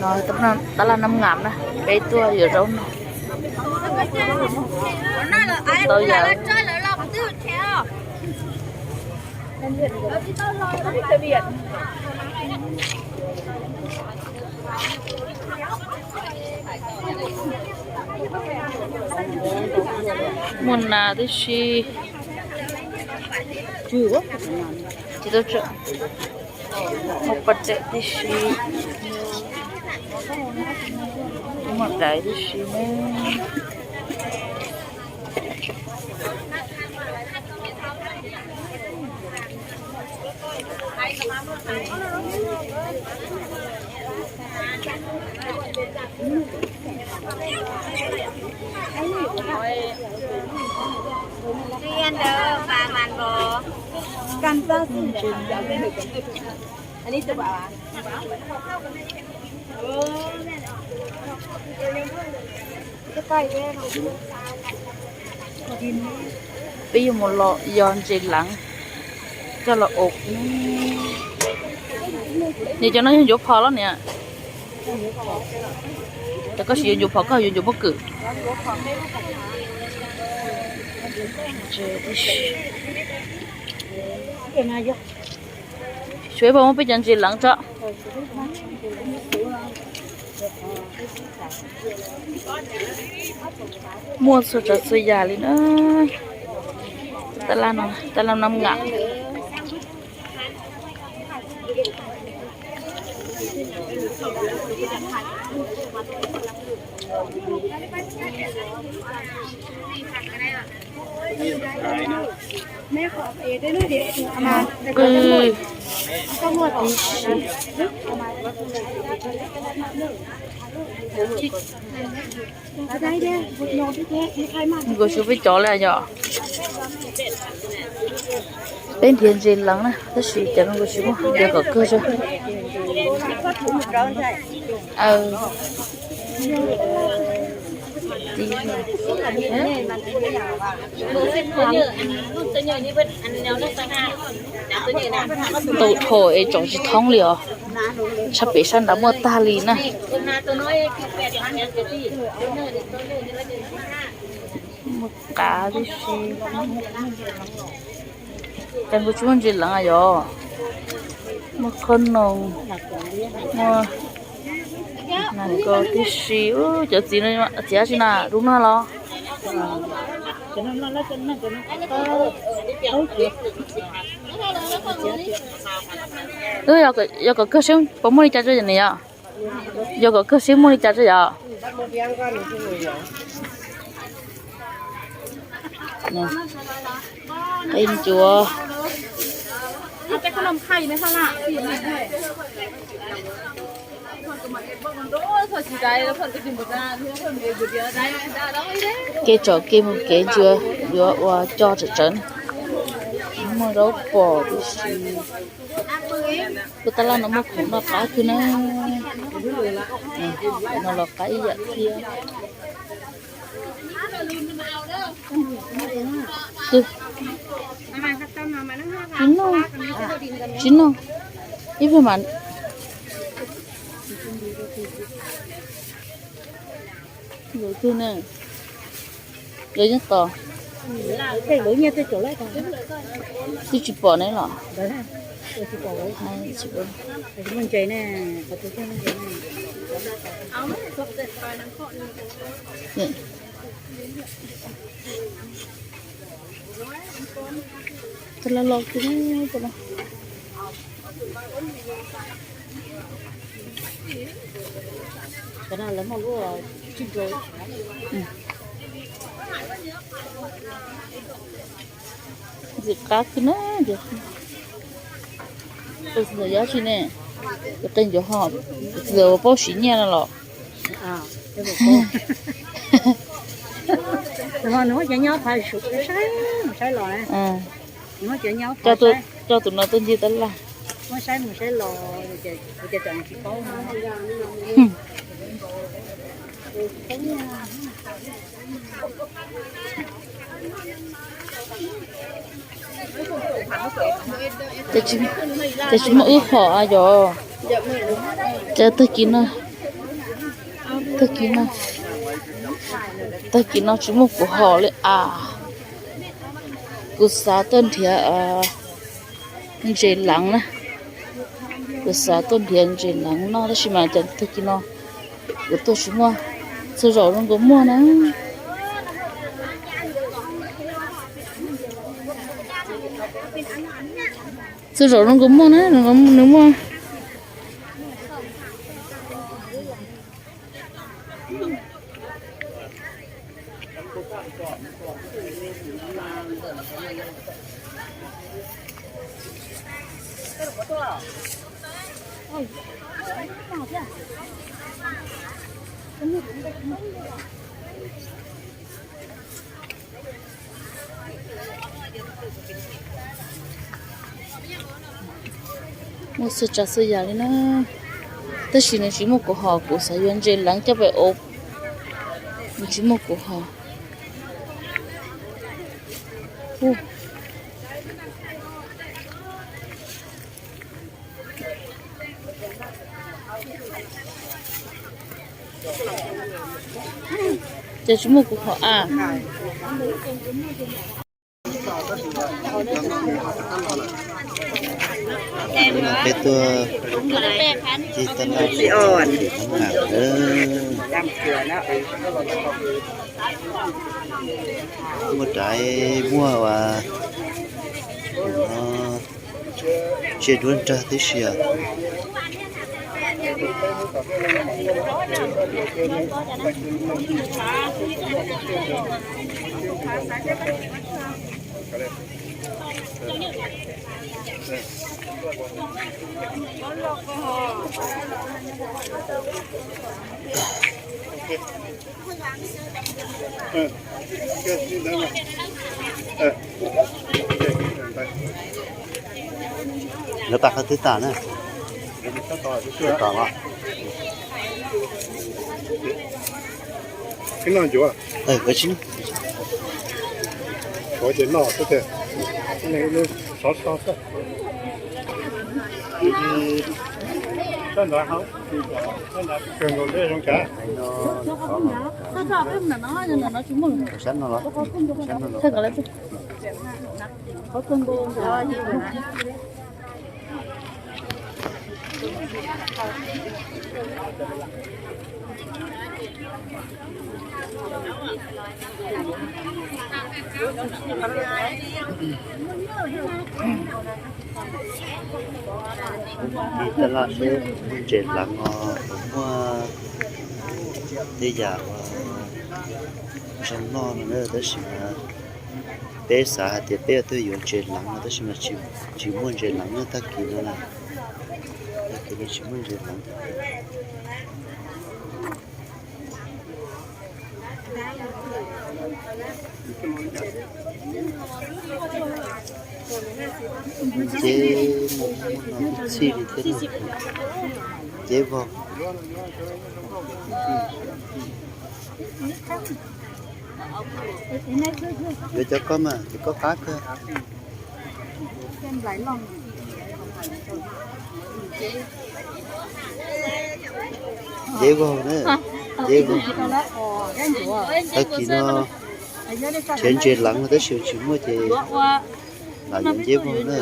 No tab laj Nam Ngam na, peb tuaj yuav zaub no. Tau yam. Muaj nas tib si. Tsis tau tsam. Muaj poj ram tib si. Muaj dais tib si ne. Peb yuav mus los yog ntses leev coj los ua. Niam, cov no yog ncuav phom los niam? Cov koj siv yuav ncuav phom, koj yuav ncuav pob kws? Xyov puas muaj peb cov ntses leev tso. Muaj txhua tsav txhua yam li na. Tab laj no, tab laj Nam Ngam. Qw tib si. Nkaus tsis peb cov li yom. Peb nrhiav ntses leev na, tab sis cov no nkaus tsis muaj, nrhiav kom kawg tso. Tau dhau es tsom tsis thoob li os. Tshaj pem sab nrad muaj tag li na. Muaj qav tib si. Cas nkaus tsis muaj ntses leev yom. Muaj qhob noom, muaj nas kos tib si. Cov txiv no txiv dab tsi na, dub no los? Yog kom kawg seb puas muaj li cas tso yom niam yom. Yog kom kawg seb muaj li cas tso yom. Qe ncuav. Kev tsom kev mus kev ntsia yuav ua coj tsawv tsawv. Muaj zaub pom tib si. Kuv tab laj no muaj khoom noj qab kawg na. No los qab ib yam thiab. Tsis noj, tsis noj, ib pliag mas. Lawv twg ne? Lawv nyob tos. Twb tsis pom ne los? Tab laj los kawg no. Ntxim qab kawg na. Tus txiv ntxawm yog dab tsi ne? Tus qe ncuav ho, tus txiv ntxawm uas paub siv nyiaj no los? Nws muab cov nyob phav saib, saib los. Coj tus no tuaj ncig tab laj. Muab saib mus saib los, kuv cov tsis paub. Ces tsis muaj wb hom a yom. Ces tag kis no Tag kis no, tag kis no tsis muaj kuv hom li as. Kuv xav tuaj nrhiav ntses leev na. Kuv xav tuaj nrhiav ntses leev noj tab sis mas cas tag kis no kuv tuaj tsis muaj. Txhua zaus zoo nkaus muaj na. Txhua zaus zoo nkaus muaj na, nws muaj. Muaj txhua tsav txhua yam li na. Tab sis nws tsis muaj kuv hom, kuv xav yuav ntses leev coj pem ub. Nws tsis muaj kuv hom. Ces tsis muaj kuv hom a. Peb tuaj cig taj laj, muaj raiv muaj as, no tsiaj duab nrag tib si as. Lawv pab qhov twg tas na? Twb tas los. Koj tsis, tshuav ces noj xwb tiag. Sov so xwb. Kawg nkaus zoo kav. Sab no los, sab no los. Cig taj laj seb muaj ntses leev os, muaj tej yam uas zoo noj no na, tab sis mas peb xav hais tias peb yuav tuaj yuav ntses leev no tab sis mas tsis muaj ntses leev na, tag kis no na, tag kis no tsis muaj ntses leev. Nceb muaj no txhij li thiab, nceb vog. Yuav cov koj mas ces koj qab kawg. Nceb vog na, nceb vog. Tag kis no nrhiav ntses leev no tab sis tsis muaj ces lam yuav nceb vog na.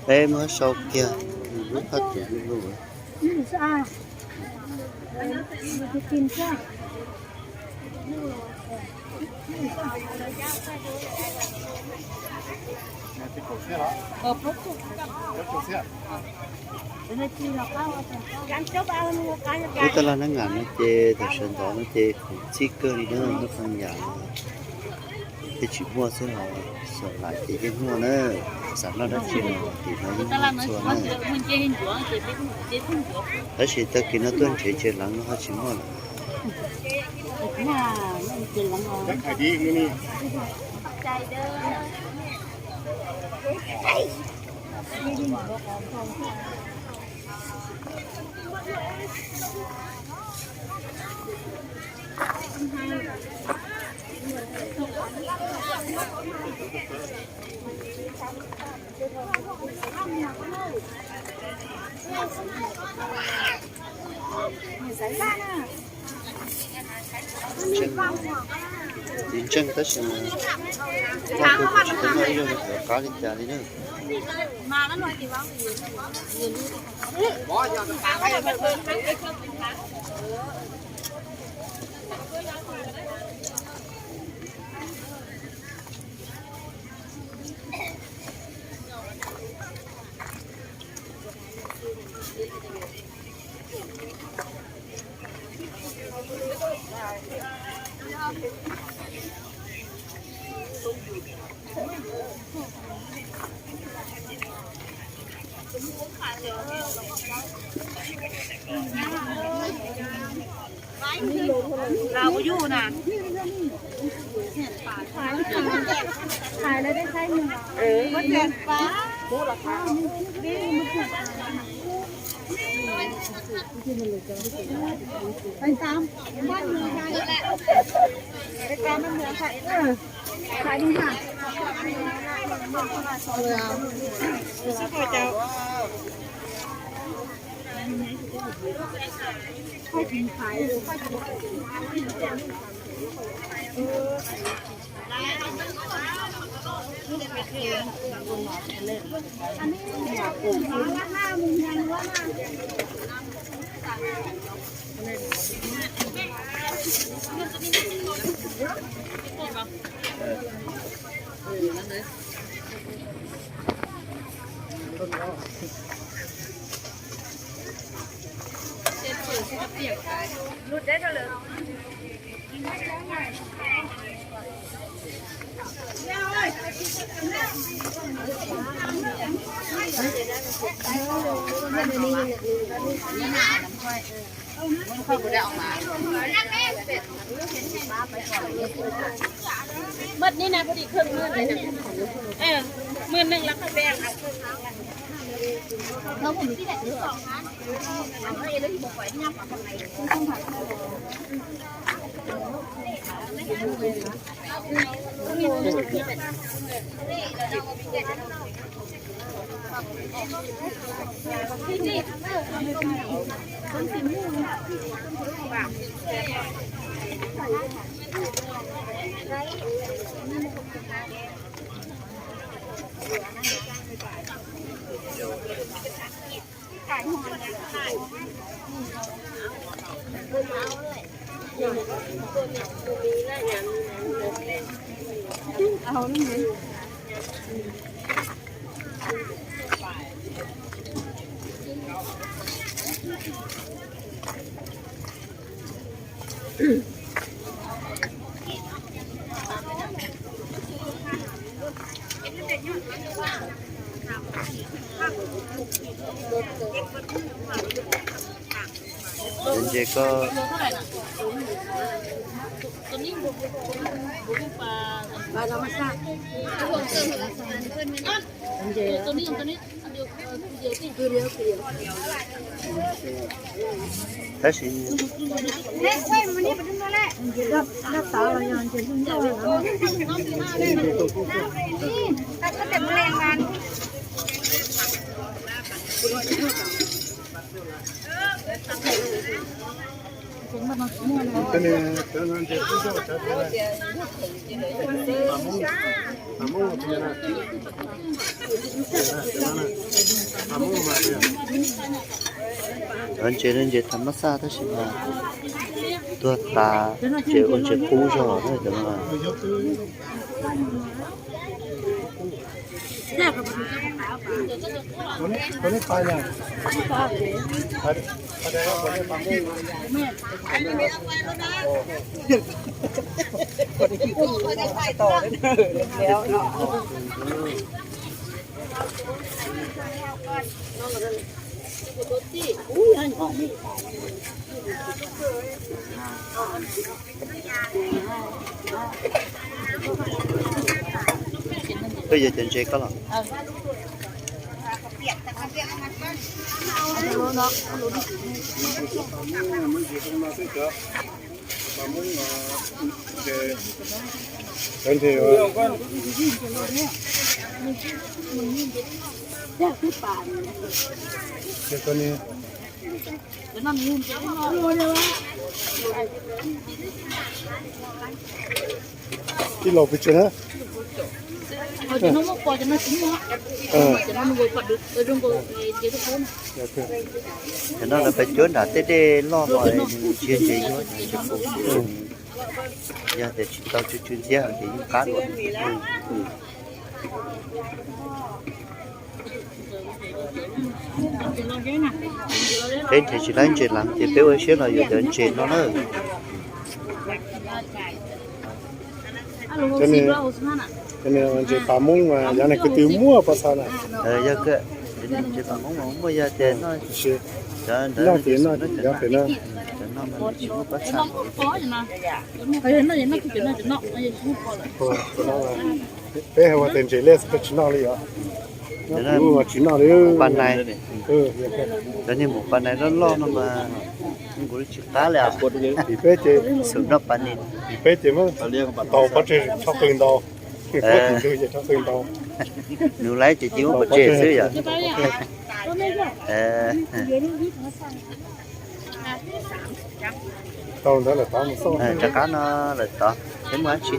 Peb muab sau kiag lub phab tus lub lub. Ib taj laj nab ngas no ces tam sim ntawd no ces khoom txhij kawg li na, muaj txhua yam no. Thiaj tsis muaj xwb os, xyov lawm ces yeej muaj na. Xav noj dab tsi los tim no yeej muaj txhua na. Tab sis tag kis no tuaj nrhiav ntses leev no ho tsis muaj lawm. Txiv ntseej tab sis mas Vaj Pug kuj tsis tau noj ib zaug li, qab li cas li na. Los kuv yuj na. Hais lawv dej saib nws. Maj ni na, pho di khwb maj ni na. Maj neej los koj pe. Ntses koj. Tab sis Ntses no ntses tham mab xaj tab sis mas tuag tas ces ua ntses qub zog na cov no. Twb yog cov ntses koj los. Ib los pes tsawg na? Cov no lawv peb cuab nram tej dej loj no, nws ntsia ntses yuav, yog tias tsis tau tsw tsw ntxhiab ces yeej qab dua. Peb nrhiav tsis laib ntses lav ces peb ua siab los yuav cov ntses no na. Ntses pas Hmoob mas yav neeg ko tw muaj pob txha na. Yog, ntses pas Hmoob mas muaj, yog tias noj ces noj, yav pem no. Peb ua tes ntses liaj xwb peb tsis noj li os. Tsis noj li. Pas nais, cov niag mus pas nais loj loj no mas nkuv tsis qab li. Vim peb ces, vim peb ces muab tau pob tseg tshaj qw ntau. Nws laiv ces cia muab pob tseg xwb yom. Tau ntawd lawm tod mus xauj. Rov qab no lawm tod, peb muaj dab tsi?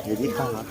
Yog dib qag los?